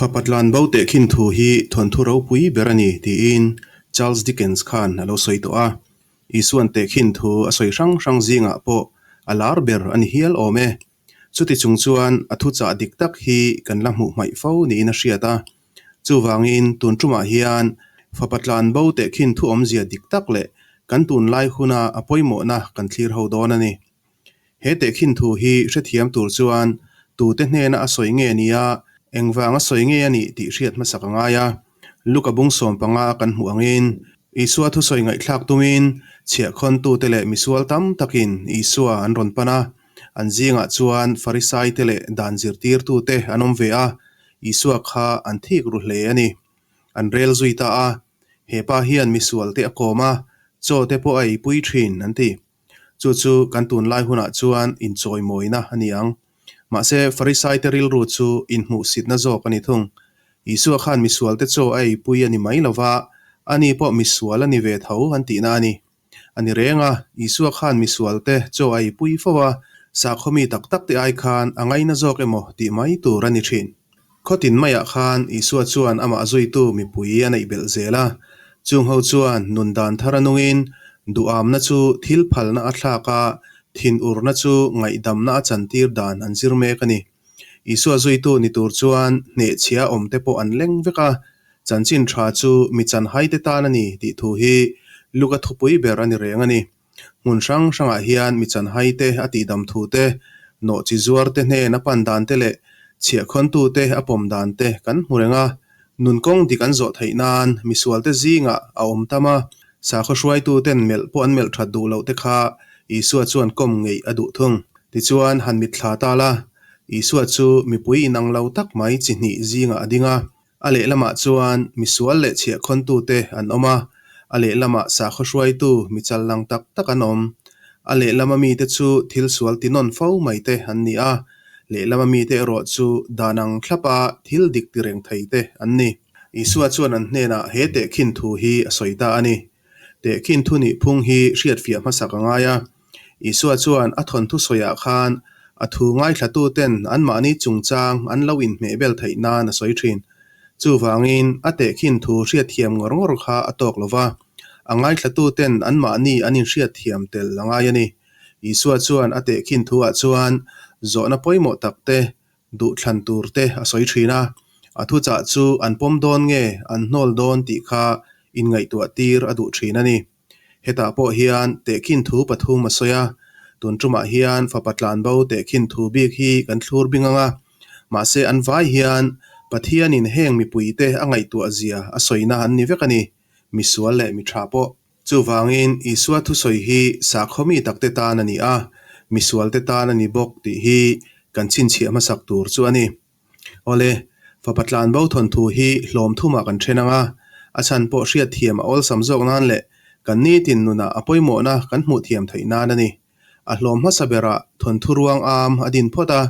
Fapa tlan bo tehkhin thu hi thawnthu ropui ber a ni tiin Charles Dickens khan a lo sawi tawh a. Isuan tehkhin thu a sawi hrang hrang zingah pawh a lar ber a ni hial awm e. Chuti chung chuan a thuchah dik tak hi kan la hmuh hmaih fo niin a hriat a. Chuvangin tun tumah hian fapa tlan bo tehkhin thu awmzia dik tak leh kan tunlai huna a pawimawhna kan thlir ho dawn a ni. He tehkhin thu hi hrethiam tur chuan tute hnena a sawi nge nia, engvang a sawi nge a nih tih hriat hmasak a ngai a. Luka bung 15 kan hmuh angin Isua thusawi ngaihthlak tumin chhiahkhawntute leh misual tam takin Isua an rawn pan a. An zingah chuan Farisaite leh dan zirtirtute an awm ve a, Isua kha an thik ru hle a ni. An rel zui ta a, He pa hian misualte a kawm a, chaw te pawh a eipui thin, an ti. Chu chu kan tunlai hunah chuan inchawimawina a ni ang. Mahse, Farisaite rilru chu inhmuhsitna zawk a ni thung. Isua khan misualte chaw a eipui a ni mai lo va, ani pawh misual a ni ve tho an tihna a ni. A ni reng a, Isua khan misualte chaw a eipui fo a, sakhaw mi tak takte ai khan a ngaina zawk emaw tih mai tur a ni thin. Khawtin maiah khan Isua chuan amah zuitu mipui a neih belh zel a. Chungho chuan nun dan thar a nungin duhamna chu thil phalna a thlak a, thinurna chu ngaihdamna a chantir dan an zir mek a ni. Isua zuitu ni tur chuan hnehchhia awmte pawh an leng vek a, chanchin tha chu mi chanhaite tan a ni tih thu hi Luka thupui ber a ni reng a ni. Hmun hrang hrangah hian mi chanhai te a tihdam thu te, nawhchi zuar te hnen a pan dan te leh chhiahkhawntute a pawm dan te kan hmu reng a. Nun kawng dik an zawh theih nan misualte zingah a awm tam a, sakhaw hruaituten melh pawh an melh that duh loh te kha Isua chuan kawm ngeih a duh thung. Tichuan han mitthla ta la, Isua chu mipui inang lo tak mai chi hnih zingah a ding a. A lehlamah chuan misual leh chhiahkhawntute an awm a, a lehlamah sakhaw hruaitu mi challang tak tak an awm. A lehlama mite chu thil sual ti nawn fo mai te an ni a, lehlama mite erawh chu dan ang thlapa thil dik ti reng thei te an ni. Isua chuan an hnenah he tehkhin thu hi a sawi ta a ni. Tehkhin thu nih phung hi hriatfiah hmasak a ngai a. Isua chuan a thawnthu sawiah khan a thu ngaithlatuten anmahni chungchang an lo inhmeh bel theih nan a sawi thin. Chuvangin a tehkhin thu hriatthiam ngawr ngawr kha a tawk lo va, a ngaithlatuten anmahni an inhriatthiam tel a ngai a ni. Isua chuan a tehkhin thuah chuan zawhna pawimawh takte duhthlan tur te a sawi thin a, a thuchah chu an pawm dawn nge an hnawl dawn tih kha inngaihtuah tir a duh thin a ni. Hetah pawh hian tehkhin thu pathum a sawi a, tun tumah hian fapa tlanbo tehkhin thu bik hi kan thlur bing ang a, mahse an vai hian Pathianin heng mipuite a ngaihtuah zia a sawina an ni vek a ni, misual leh mi tha pawh. Chuvangin Isua thusawi hi sakhaw mi takte tan a ni a, misualte tan a ni bawk tih hi kan chhinchhiah hmasak tur chu a ni. Awle, fapa tlanbo thawnthu hi hlawm thumah kan then ang a, a chhan pawh hriatthiam a awlsam zawk nan leh kan nitin nunah a pawimawhna kan hmuh thiam theih nan a ni. A hlawm hmasa berah thawnthu ruang am a din phawt a,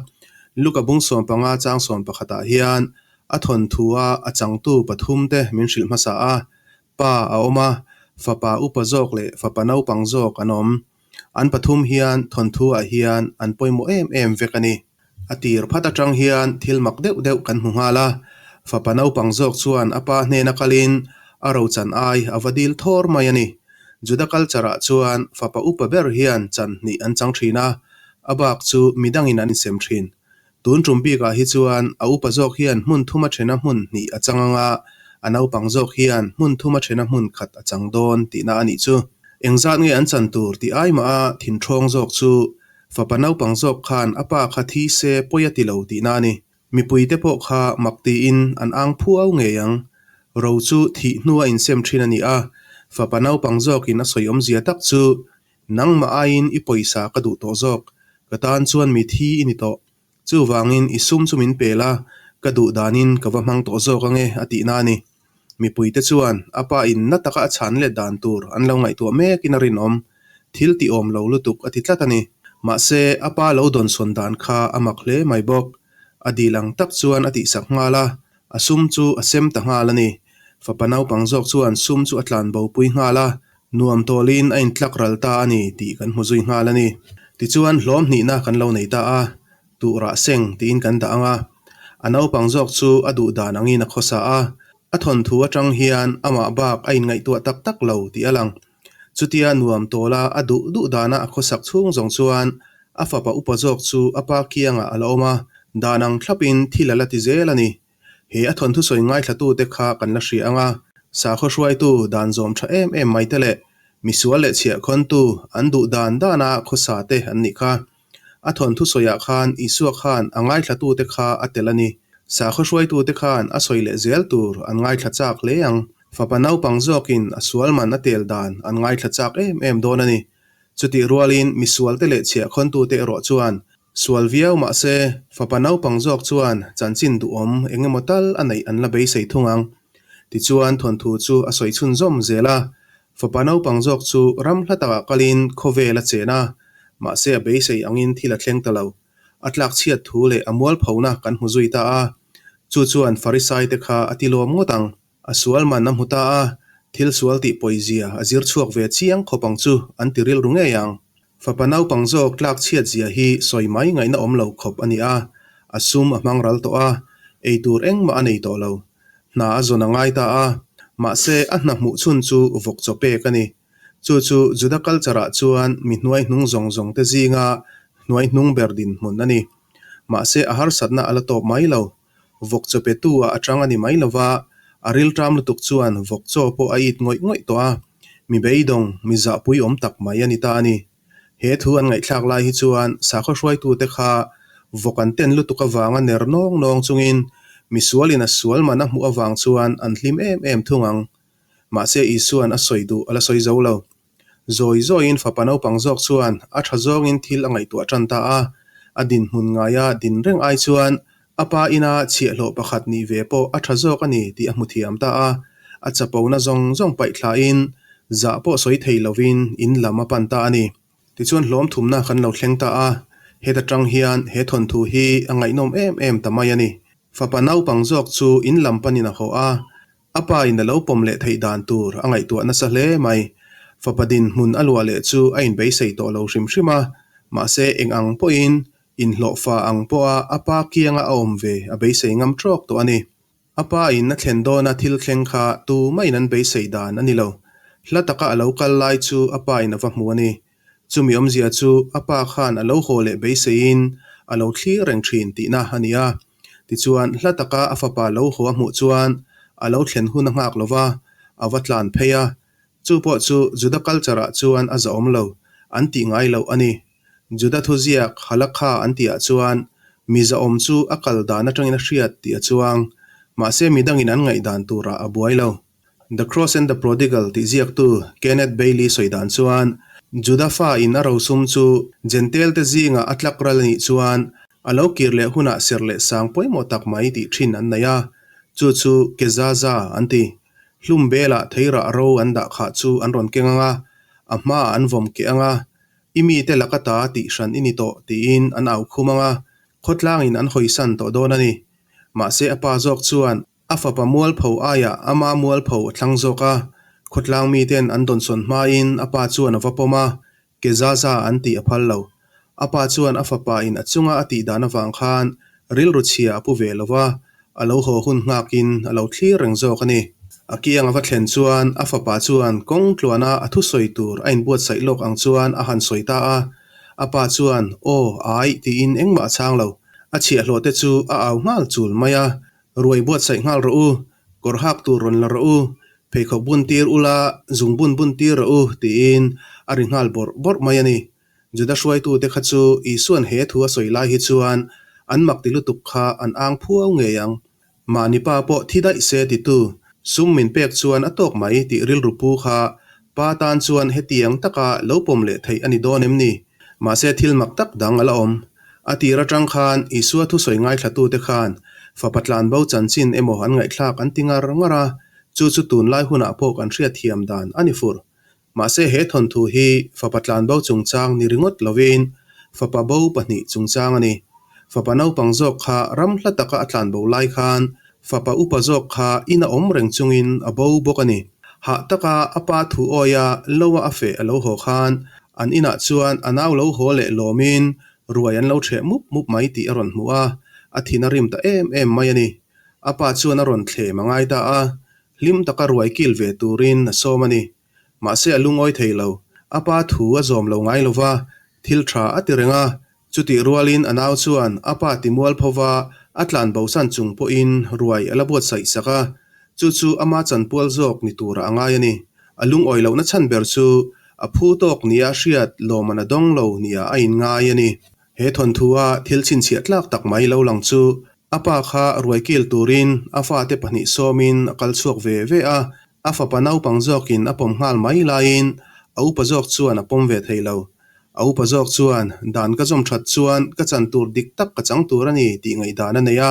Luka bung 15 chang 11 ah hian a thawnthua a changtu pathumte min hrilh hmasa a, Pa a awm a, fapa upa zawk leh fapa naupang zawk an awm. An pathum hian thawnthu ah hian an pawimawh em em vek a ni. A tir phat atang hian thil mak deuh deuh kan hmu nghal a, fapa naupang zawk chuan a pa hnena kalin a rochan ai a va dil thawr mai a ni. Juda culture ah chuan fapa upa ber hian chan hnih an chang thin a, a bak chu midangin an insem thin. Tun tum bikah hi chuan a upa zawk hian hmun thuma thena hmun hnih a chang anga, a naupang zawk hian hmun thuma thena hmun khat a chang dawn tihna a nih chu. Engzat nge an chan tur tih ai mah a thinthawng zawk chu fapa naupang zawk khan a pa kha thi se pawi a ti lo tihna a ni. Mipuite pawh kha mak tiin an ang phuau ngei ang. Ro chu thih hnua insem thin a ni a, fapa naupang zawkin a sawi awmzia tak chu Nangmah aiin i pawisa ka duh tawh zawk, ka tan chuan mi thi i ni tawh. Chuvangin i sum chu min pel a, ka duh danin ka va hmang tawh zawk ange a tihna a ni. Mipuite chuan a pa in na taka a chhan let dan tur an lo ngaihtuah mekin a rinawm. Thil tih awm lo lutuk a ti tlat a ni. Mahse, a pa lo dawnsawn dan kha a mak hle mai bawk. A dil ang tak chuan a tihsak nghal a, a sum chu a sem ta nghal a ni. Fapa naupang zawk chuan sum chu a tlan bopui nghal a, Nuam tawlin a intlak ral ta a ni tih kan hmu zui nghal a ni. Tichuan hlawm hnihna kan lo nei ta a, tuh rah seng tiin kan dah ang a. A naupang zawk chu a duh dan angin a khawsa a, a thawnthu atang hian amah bak a inngaihtuah tak tak lo tih a lang. Chutia nuam tawla a duh duh dana a khawsak chhung zawng chuan a fapa upa zawk chu a pa kiangah a la awm a, dan ang thlapin thil a la ti zel a ni. He a thawnthu sawi ngaithlatute kha kan la hria ang a, sakhaw hruaitu dan zawm tha em em mai te leh misual leh chhiahkhawntu an duh dan dana khawsa te an nih kha. A thawnthu sawiah khan Isua khan a ngaithlatute kha a tel a ni. Sakhaw hruaitute khan a sawi leh zel tur an ngaithla chak hle ang. Fapa naupang zawkin a sual man a tel dan an ngaithla chak em em dawn a ni. Chutih rualin misualte leh chhiahkhawntute erawh chuan sual viau mah se fapa naupang zawk chuan chanchin duhawm eng emaw tal a neih an la beisei thung ang. Tichuan thawnthu chu a sawi chhunzawm zel a, Fapa naupang zawk chu ram hla takah kalin khawvel a chen a, mahse a beisei angin thil a thleng ta lo. A tlak chhiat thu leh a mualphona kan hmu zui ta a, chu chuan Farisaite kha a ti lawm ngawt ang. A sual man a hmu ta a, thil sual tih pawizia a zir chhuak ve chiang khawp ang chu an ti rilru ngei ang. Fapa naupang zawk tlak chhiat zia hi sawi mai ngaihna awm lo khawp a ni a, a sum a hmang ral tawh a, ei tur engmah a nei tawh lo. Hna a zawn a ngai ta a, mahse a hna hmuh chhun chu vawk chaw pek a ni. Chu chu Juda culture ah chuan mi hnuai hnung zawng zawng te zinga hnuai hnung ber dinhmun a ni. Mahse a harsatna a la tawp mai lo. Vawk chaw pe tu ah a chang a ni mai lova, a rilṭam lutuk chuan vawk chaw pawh a it ngawih ngawih tawh a, mi beidawng, mi zahpui awm tak mai a ni ta a ni. He thu an ngaihthlak lai hi chuan sakhaw hruaitute kha vawk an ten lutuk avanga ner nawng nawng chungin misualin a sual man a hmuh avang chuan an hlim em em thung ang. Mahse Isua'n a sawi duh a la sawi zo lo. Zawi zawiin fapa naupang zawk chuan a tha zawngin thil a ngaihtuah tan ta a, a dinhmun ngaia din reng ai chuan a pa ina chhiahhlawh pakhat nih ve pawh a tha zawk a ni tih a hmu thiam ta a, a chapona zawng zawng paih thlain zah pawh sawi thei lovin in lam a pan ta a ni. Tichuan hlawm thumna kan lo thleng ta a, heta tang hian he thawnthu hi a ngaihnawm em em ta mai a ni. Fapa naupang zawk chu in lam panin a haw a, A pa in a lo pawm leh theih dan tur a ngaihtuah nasa hle mai. Fapa dinhmun a luah leh chu a inbeisei tawh lo hrim hrim a, mahse eng ang pawhin inhlawhfa ang pawha a pa kianga a awm ve a beisei ngam trawk tawh a ni. A pa in a thlen dawna thil thleng kha tumah in an beisei dan a ni lo. Hla taka a lo kal lai chu a pa in a va hmu a ni. Chumi awmzia chu a pa khan a lo haw leh beiseiin a lo thlir reng thin tihna a ni a. Tichuan, hla taka a fapa lo haw a hmuh chuan a lo thlen hun a nghak lo va, a va tlan phei a. Chu pawh chu Juda culture-ah chuan a zahawm lo, an tih ngai loh a ni. Juda thuziak Halakha an tihah chuan mi zahawm chu a kal dan atangin a hriat tih a chuang. Mahse midangin an ngaihdan turah a buai lo. The Cross and the Prodigal tih ziaktu Kenneth Bailey sawi dan chuan, Juda fa in a rosum chu Jentail te zingah a tlak ral a nih chuan a lo kir leh hunah serh leh sang pawimawh tak mai tih thin an nei a, chu chu Kezaza an ti. Hlum belah theirah ro an dah khah chu an rawn keng ang a, a hmaah an vawm keh ang a, I mite laka ta tih hran i ni tawh tiin an au khum ang a, khawtlangin an hawisan tawh dawn a ni. Mahse a pa zawk chuan A fapa mualpho aiah ama mualpho a thlang zawk a, khawtlang miten an dawnsawn hmain a pa chuan a va pawm a, ke za za an tih a phal lo. A pa chuan a fapa in a chunga a tih dan avang khan rilru chhia a pu ve lo va, a lo haw hun nghakin a lo thlir reng zawk a ni. A kiang a va thlen chuan a fapa chuan kawng tluana a thusawi tur a inbuatsaih lawk ang chuan a han sawi ta a, a pa chuan aw ai tiin engmah a chhang lo. A chhiahhlawh te chu a au nghal chul mai a, Ruai buatsaih nghal rawh u, kawr hak tur rawn la rawh u, pheikhawk bun tir ula, zung bun bun tir rawh u, tiin a ri nghal bawrh bawrh mai a ni. Juda hruaitute kha chu Isua'n he thu a sawi lai hi chuan an mak ti lutuk kha an ang phuau ngei ang. Mahni pa pawh thi daih se titu, sum min pek chuan a tawk mai tih rilru pu kha pa tan chuan hetiang taka lo pawm leh theih a ni dawn em ni? Mahse thil mak tak dang a la awm. A tir atang khan Isua thusawi ngaithlatute khan fapa tlanbo chanchin emaw an ngaihthlak an ti ngar ngar a, chu chu tunlai hunah pawh kan hriatthiam dan a ni fur. Mahse he thawnthu hi fapa tlanbo chungchang ni ringawt lovin fapa bo pahnih chungchang a ni. Fapa naupang zawk kha ram hla taka a tlanbo lai khan Fapa upa zawk kha in a awm reng chungin a bo bawk a ni. Hah taka a pa thu awia loa a feh a lo haw khan an inah chuan a nau lo haw leh lawmin ruai an lo ṭheh mup mup mai tih a rawn hmu a, A thin a rim ta em em mai a ni. A pa chuan a rawn thlem a ngai ta a, hlim taka ruai kil ve turin a sawm a ni. Mahse a lungawi thei lo. A pa thu a zawm lo ngai lo va, thil tha a ti reng a. Chutih rualin a nau chuan a pa timual pho va a tlan bosan chung pawhin ruai a la buatsaih sak a, chu chu ama chanpual zawk ni turah a ngai a ni. A lungawi lohna chhan ber chu a phu tawk nia a hriat lawmman a dawng lo nia a inngai a ni. He thawnthua thil chhinchhiah tlak tak mai lo lang chu a pa kha ruai kil turin a fate pahnih sawmin a kal chhuak ve ve a, a fapa naupang zawkin a pawm nghal mai laiin a upa zawk chuan a pawm ve thei lo. A upa zawk chuan dan ka zawm that chuan ka chan tur dik tak ka chang tur a ni tih ngaihdan a nei a,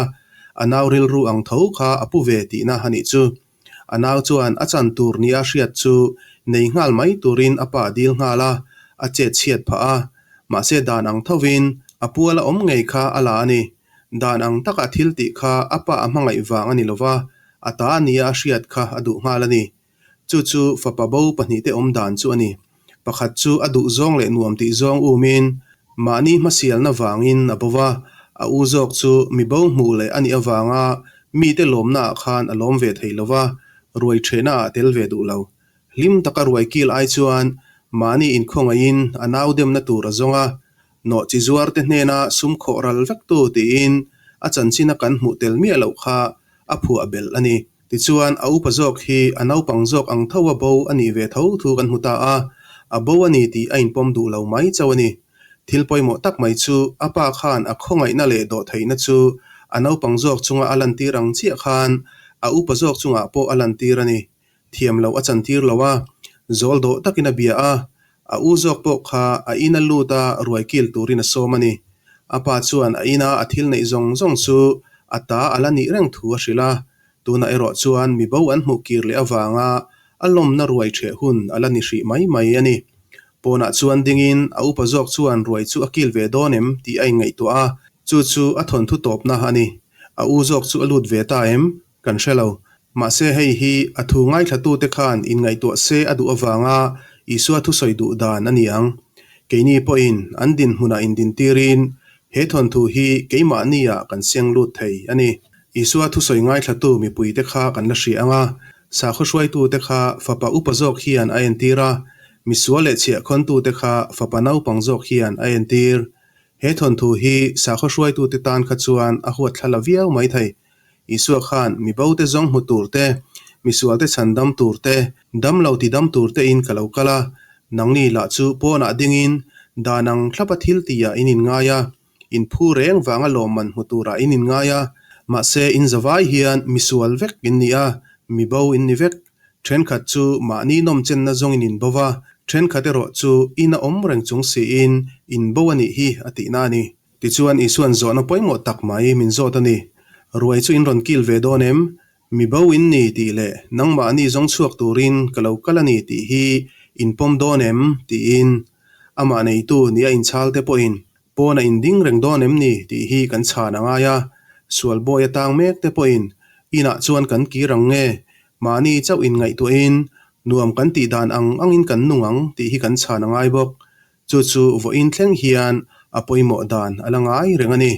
a nau rilru ang tho kha a pu ve tihna a nih chu. A nau chuan a chan tur nia hriat chu nei nghal mai turin a pa dil nghal a, a chet chhiat phah a. Mahse dan ang thovin a puala awm ngei kha a la a ni. Dan ang taka thil tih kha a pa a hmangaih vang a ni lova, a ta nia a hriat kha a duh nghal a ni. Chu chu fapa bo pahnihte awm dan chu a ni. Pakhat chu a duh zawng leh nuam tih zawng umin mahni hmasialna vangin a bo va, a u zawk chu mi bo hmuh leh a nih avanga mite lawmnaah khan a lawm ve thei lo va, ruai ṭhehnaah a tel ve duh lo. Hlim taka ruai kil ai chuan mahni inkhawngaihin a nau demna tur a zawng a, nawhchi zuarte hnena sum khawh ral vektu tiin a chanchina kan hmuh tel miah loh kha a phuah belh a ni. Tichuan, a upa zawk hi a naupang zawk ang tho a bo a nih ve tho thu kan hmu ta a, a bo a ni tih a inpawm duh lo mai chauh a ni. Thil pawimawh tak mai chu a pa khan a khawngaihna leh dawhtheihna chu a naupang zawk chunga a lantir ang chiah khan a upa zawk chungah pawh a lantir a ni. Thiam loh a chantir lo a, zawl dawh takin a bia a, a u zawk pawh kha a ina lut a ruai kil turin a sawm a ni. A pa chuan a ina a thil neih zawng zawng chu a ta a la nih reng thu a hrilh a, tunah erawh chuan mi bo an hmuh kir leh avanga a lawmna ruai ṭheh hun a la ni hrih mai mai a ni. Pawnah chuan dingin a upa zawk chuan ruai chu a kil ve dawn em tih a inngaihtuah a, chu chu a thawnthu tawpna a ni. A u zawk chu a lut ve ta em? Kan hre lo. Mahse hei hi a thu ngaithlatute khan inngaihtuah se a duh avanga Isua thusawi duh dan a ni ang. Keini pawhin an dinhmunah indintirin he thawnthu hi keimahniah kan seng lut thei a ni. Isua thusawi ngaithlatu mipuite kha kan la hria ang a, sakhaw hruaitute kha fapa upa zawk hian a entir a, misual leh chhiahkhawntute kha fapa naupang zawk hian a entir. He thawnthu hi sakhaw hruaitute tan kha chuan a huatthla la viau maithei. Isua khan mi bote zawng hmu tur te, misualte chhan dam tur te, dam lo ti dam tur te in ka lo kal a, nangni lah chu pawnah dingin dan ang thlapa thil tihah in inngai a, in phu reng vanga lawmman hmu turah in inngai a, mahse in zavai hian misual vek in ni a, mi bo in ni vek. Thenkhat chu mahni nawmchenna zawngin in bo va, thenkhat erawh chu in a awm reng chung siin in bo a nih hi a tihna a ni. Tichuan, Isua'n zawhna pawimawh tak mai min zawt a ni. Ruai chu in rawn kil ve dawn em? Mi bo in ni tih leh nangmahni zawng chhuak turin ka lo kal a ni tih hi in pawm dawn em? tiin amah neitu ni a inchhal te pawhin pawn a inding reng dawn em ni tih hi kan chhan a ngai a. Sual bawi a tang mek te pawhin inah chuan kan kir ang nge? Mahni chauh inngaihtuahin nuam kan tih dan ang angin kan nung ang tih hi kan chhan a ngai bawk. Chu chu vawiin thleng hian a pawimawh dan a la ngai reng a ni.